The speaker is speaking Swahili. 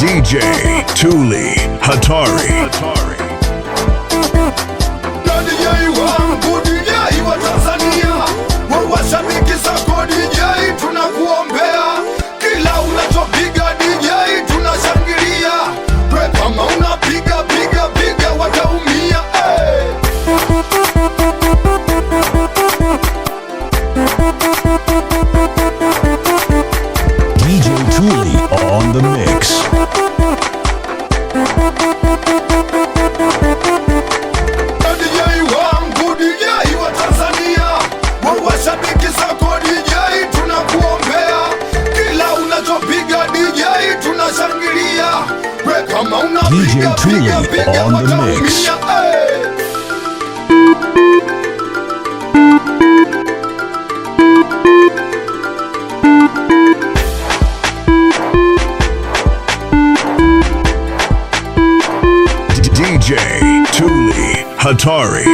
DJ Tuli Hatari. DJ wangu, DJ wa Tanzania, washabiki zako DJ tunakuombea, kila unachopiga DJ tunashangilia, we kama unapiga piga piga wataumia, hey. DJ Tuli on the mix. DJ wangu, DJ wa Tanzania, washabiki zako DJ tunakuombea, kila unachopiga DJ tunashangilia, we kama unapiga DJ Tuli piga piga on the mix. wataumia, hey. DJ Tuli Hatari.